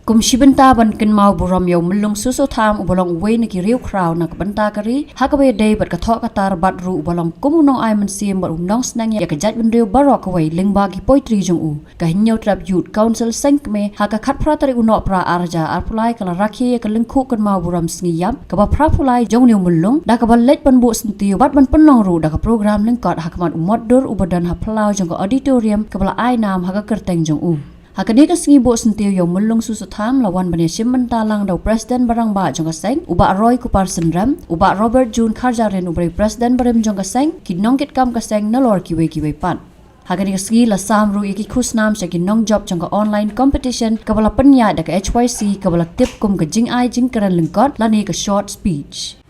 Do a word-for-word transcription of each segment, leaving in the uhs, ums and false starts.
Kum shi bynta ban kynmaw burom ïa u Myllung Soso Tham uba long uwei na ki riewkhraw na ka bynta ka ri, ha kaba ïadei bad ka thoh ka tar bad ruh uba long kum u nongai mynsiem bad u nongsneng ïa ka jaitbynriew baroh kawei lyngba ki poetry jong u, ka Hynñiewtrep Youth Council Seng Kmie ha ka khatphra tarik u Nohprah arhajar arphew lai ka la rakhe ïa ka lyngkhuh kynmaw burom sngi ïap kaba phraphew lai jong une u Myllung, da kaba leit ban buh syntiew bad ban pynlong ruh da ka program lyngkot ha khmat u mot dur uba don ha phyllaw jong ka auditorium kaba la ai nam ha ka kyrteng jong u. Ha kane ka sngi buh syntiew ïa u Myllung Soso Tham la wan ban ïashim bynta lang da u President ba rangbah jong ka seng, u Bah Roy Kupar Synrem, u Bah Robert June Kharjahrin uba dei u President barim jong ka seng, ki nongkitkam ka seng nalor kiwei kiwei pat. Ha kane ka sngi la sam ruh ïa ki khusnam sha ki nongjop jong ka online competition kaba la pynïaid da ka H Y C kaba la tip kum ka jingai jingkren lyngkot lane ka short speech.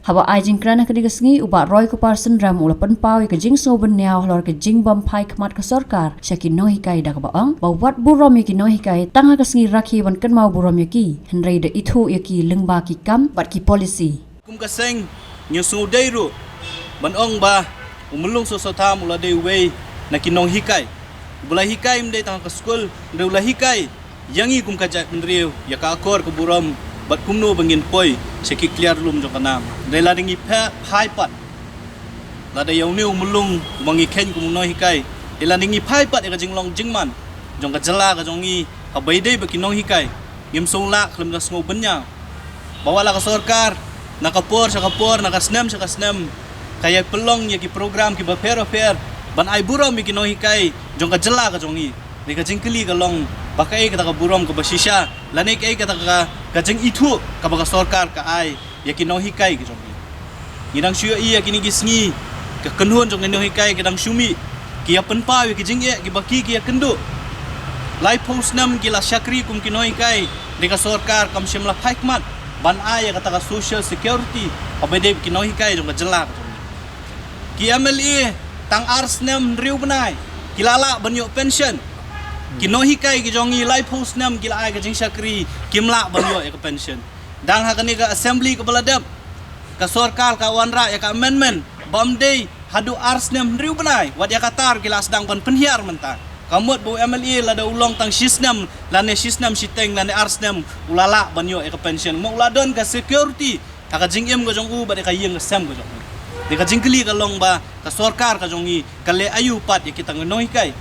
Haba ai jingkren ha kane ka sngi, u Bah Roy Kupar Synrem u la pynpaw ïa ka jingsngewbynniaw halor ka jingbym phai khmat ka sorkar sha ki nonghikai da kaba ong ba wat burom ïa ki nonghikai tang ha ka sngi rakhe ban kynmaw burom ïa ki, hynrei da ithuh ïa ki lyngba ki kam bad ki policy. Kum ka seng, ngi sngewdei ruh ban ong ba u Myllung Soso Tham u la dei uwei na ki nonghikai. Uba la hikai ym dei tang ha ka skul, hynrei u la hikai ïa ngi kum ka jaitbynriew ïa ka akor ka burom bad kumno ba ngin poi sha ki kliar lum jong ka nam. Hynrei lada ngi pha-, phai pat, lada ïa une u Myllung uba ngi kheiñ kum u nonghikai, lada ngi phai pat ïa ka jinglong jingman jong ka jylla ka jong ngi, haba ïadei bad ki nonghikai, ngim sngewlah khlem da sngewbynniaw ba wat la ka sorkar na ka por sha ka por, na ka snem sha ka snem, ka ïa pynlong ïa ki program kiba pher bapher ban ai burom ïa ki nonghikai jong ka jylla ka jong ngi. Hynrei ka jingkylli ka long ba kaei kata ka burom kaba shisha lane kaei kata ka, ka jingithuh kaba ka sorkar ka ai ïa ki nonghikai ki jong ngi. Ngi dang shu ïohi ïa kine ki sngi, ka kynhun jong ki nonghikai ki dang shu mih, ki ïa pynpaw ïa ki jingeh kiba ki, ki ïa kynduh. Laiphew snem ki la shakri kum ki nonghikai, hynrei ka sorkar kam shym la phai khmat ban ai ïa kata ka social security haba ïadei bad ki nonghikai jong ka jylla ka jong ngi. Ki M L A tang ar snem hynriew bnai ki la lah ban ïoh pension. Ki nonghikai ki jong ngi laiphew snem ki la ai ka jingshakri, kim lah ban ïoh ïa ka pension. Dang ha kane ka assembly kaba la dep, ka sorkar ka wanrah ïa ka amendment ba ym dei haduh ar snem hynriew bnai, wat ïa kata ruh ki la sdang ban pynhiar mynta. Ka mut ba u M L A lada u long tang shi snem lane shi snem shiteng lane ar snem, u la lah ban ïoh ïa ka pension, ma u la don ka security ha ka jingim ka jong u bad ïa ka ïing ka sem ka jong u. Te ka jingkylli ka long ba ka sorkar ka jong ngi ka leh aïu pat ïa kita ki nonghikai?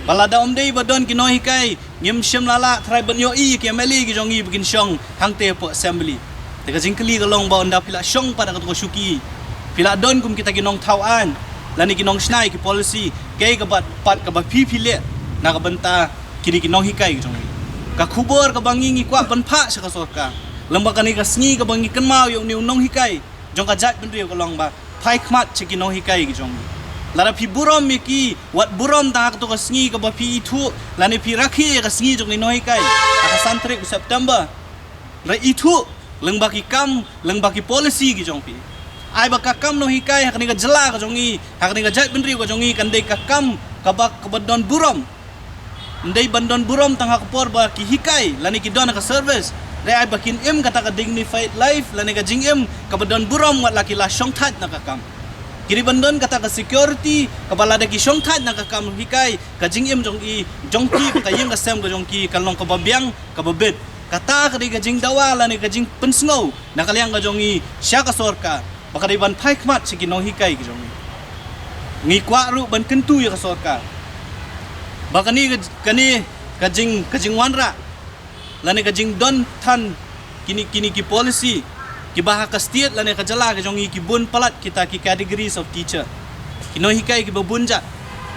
Ba lada ym dei ba don ki nonghikai, ngim shym la lah trai ban ïohi ïa ki M L A ki jong ngi ba kin shong hangtei hapoh assembly. Te ka jingkylli ka long ba ynda phi la shong pat ha kato ka shuki, phi la don kum kita ki nongthaw aiñ lane ki nongshna ïa ki policy, kaei kaba pat kaba phi phi leh na ka bynta kine ki nonghikai ki jong ngi? Ka khubor kaba ngi ngi kwah ban phah sha ka sorkar lyngba kane ka sngi kaba ngi kynmaw ïa une u nonghikai jong ka jaitbynriew ka long ba phai khmat sha ki nonghikai ki jong ngi. Lada phi burom ïa ki, wat burom tang ha kato ka sngi kaba phi ithuh lane phi rakhe ïa ka sngi jong ki nonghikai ha ka san tarik u September. Hynrei ithuh lyngba ki kam, lyngba ki policy ki jong phi. Ai ba ka kam nonghikai ha kane ka jylla ka jong ngi, ha kane ka jaitbynriew ka jong ngi, kan dei ka kam kaba, kaba don burom. Ym dei ban don burom tang ha ka por ba ki hikai lane ki don ha ka service. Hynrei ai ba kin im kata ka dignified life lane ka jingim kaba don burom wat la ki la shongthait na ka kam. Ki dei ban don kata ka security kaba lada ki shongthait na ka kam hikai, ka jingim jong ki, jong ki, ka ïing ka sem ka jong ki kan long kaba biang, kaba bit. Kata ka dei ka jingdawa lane ka jingpynsngew na ka liang ka jong ngi sha ka sorkar ba ka dei ban phai khmat sha ki nonghikai ki jong ngi. Ngi kwah ruh ban kyntu ïa ka sorkar ba kane ka, kane ka jing, ka jingwanrah lane ka jingdon than kine, kine ki policy kiba ha ka state lane ka jylla ka jong ngi ki bun palat kita ki categories of teacher, ki nonghikai kiba bun jait.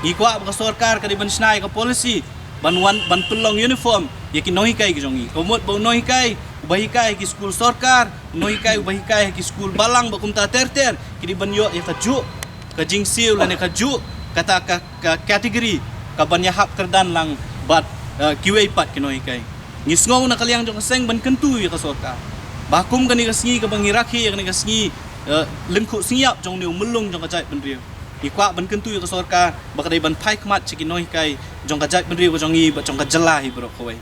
Ngi kwah ba ka sorkar ka dei ban shna ïa ka policy ban wan, ban pynlong uniform ïa ki nonghikai ki jong ngi. Ka mut ba u nonghikai uba hikai ha ki skul sorkar, u nonghikai uba hikai ha ki skul balang bad kumta ter ter, ki dei ban ïoh ïa kajuh ka jingsiew lane kajuh kata ka, ka category kaban ïahap kyrdan lang bad, eh, kiwei pat ki nonghikai. Ngi sngew na ka liang jong ka seng ban kyntu ïa ka sorkar ba kum kane ka sngi kaba ngi rakhe ïa kane ka sngi, eh, lyngkhuh sngi ïap jong une u Myllung jong ka jaitbynriew, Ngi kwah ban kyntu ïa ka sorkar ba ka dei ban phai khmat sha ki nonghikai jong ka jaitbynriew ka jong ngi bad jong ka jylla hi baroh kawei.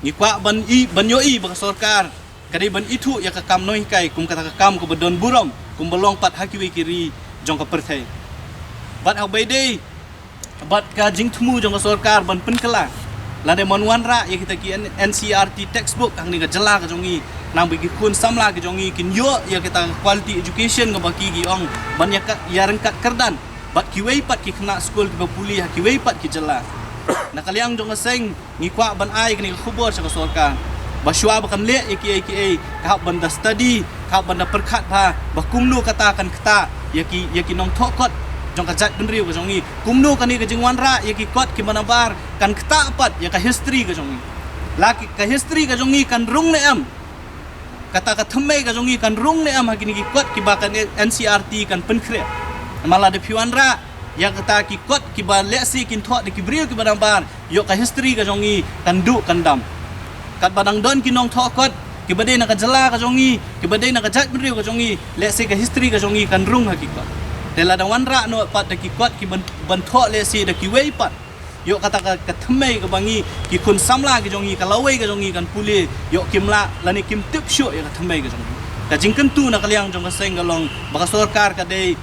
Ngi kwah ban i ban ïohi ba ka sorkar ka dei ban ithuh ïa ka kam nonghikai kum kata ka kam kaba don burom kumba long pat ha kiwei ki ri jong ka pyrthei. Bad ha kaba ïadei bad ka jingthmu jong ka sorkar ban pynkylla lane ban wanrah ïa kita ki N- NCERT textbook hangne ka jylla ka jong ngi, nang ba ki khun samla ka jong ngi kin ïoh ïa kita quality education kaba ki ki ong ban ïa ka ïa ryngkat kyrdan bad kiwei pat ki khynnah skul kiba pule ha kiwei pat ki jylla. Na ka liang jong ka seng ngi kwah ban ai kane ka khubor sha ka sorkar ba shuwa ba kan leh ïa kiei kiei, ka hap ban da study, ka hap ban da pyrkhat bha ba kumno kata kan ktah ïa ki ïa ki nongthoh kot jong ka jaitbynriew ka jong ngi, kumno kane ka jingwanrah ïa ki kot kiba nabar kan ktah pat ïa ka history ka jong ngi. La ki ka history ka jong ngi kan rung ne em, kata ka thymmei ka jong ngi kan rung ne em ha kine ki kot kiba ka NCERT kan pynkhreh. Namar lada phi wanrah ïa kata ki kot kiba lehse kin thoh da ki briew kiba nabar, ïoh ka history ka jong ngi kan duh kan dam. Katba dang don ki nongthoh kot kiba dei na ka jylla ka jong ngi, kiba dei na ka jaitbynriew ka jong ngi, lehse ka history ka jong ngi kan rung ha ki kot. Te lada wanrah noh pat da ki kot kiban ban thoh lehse da kiwei pat, ïoh kata ka, ka thymmei kaba ngi ki khun samla ki jong ngi, ka lawei ka jong ngi kan pule, ïoh kim lah lane kim tip shuh ïa ka thymmei ka jong ngi. Ka jingkyntu na ka liang jong ka seng ka long ba ka sorkar ka dei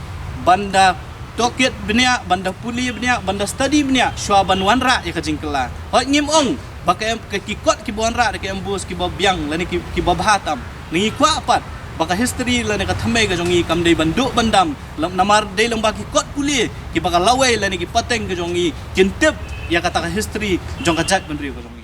ban da tohkit bniah, ban da pule bniah, ban da study bniah shuwa ban wanrah ïa ka jingkylla. Hooid, ngim ong ba ka em ka ki kot kiba wanrah da ka MBOSE kiba biang lane ki kiba bha tam. Ngi kwah pat ba ka history lane ka thymmei ka jong ngi kam dei ban duh ban dam, lam- namar dei lang ba ki kot pule kiba ka lawei lane ki pateng ka jong ngi kin tip ïa kata ka history jong ka jaitbynriew ka jong ngi.